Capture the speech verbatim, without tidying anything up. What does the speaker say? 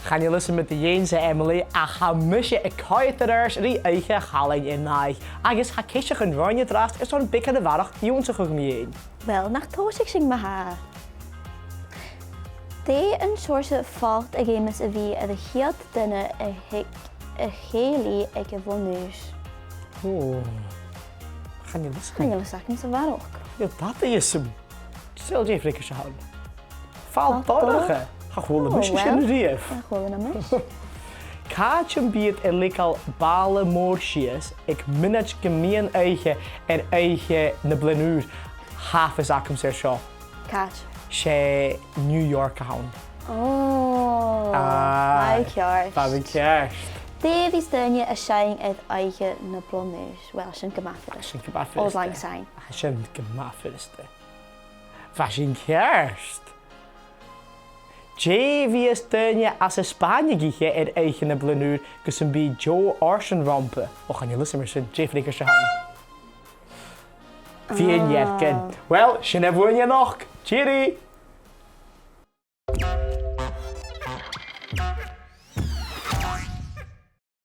Chan eil fhios agam dè dhèanadh Emily, ach tha mise a' coimhead air adhart ri Oidhche Challainn a-nochd, agus tha ceistean roimhe an-dràsta airson beagan a bharrachd ionnsachadh mu dheidhinn. Uill, nach tòisich sinn ma-thà. Dè an seòrsa falt a dh'fheumas a bhith air a' chiad duine a thig a chèilidh aig a' Bhliadhn' Ùr? Ò, chan eil fhios agam. Chan eil fhios agam-sa a bharrachd. Chan eil dad a dh'fhios agam. Saoil dè a' fhreagairt a th' ann. Falt dorcha. Falt dorcha. Cha chuala mise sin a-riamh. Cha chuala mise. Càit am bi iad a' leigeil bàlla mòr sìos aig mionaid gu meadhan-oidhche air Oidhche na Bliadhn' Ùir? Tha fios agamsa air seo. Càit? 'S e New York a th' ann. Ò, ah, tha thu ceart. Tha mi ceart. Dè bhios daoine a' seinn air Oidhche na Bliadhn' Ùr? Uill, sin gu math furasta. Sin gu math furasta. Auld Lang Syne. Sin gu math furasta. Bha sin ceart. Dè bhios daoine às an Spàinn ag ithe air Oidhche na Bliadhn' Ùr gus am bi deagh fhorsan romhpa? Ò, chan eil fhios agam air sin. Dè a' fhreagairt a th' ann? Fìon dhearcan. Ah. Uill, sin e buain a-nochd. Tìoraidh!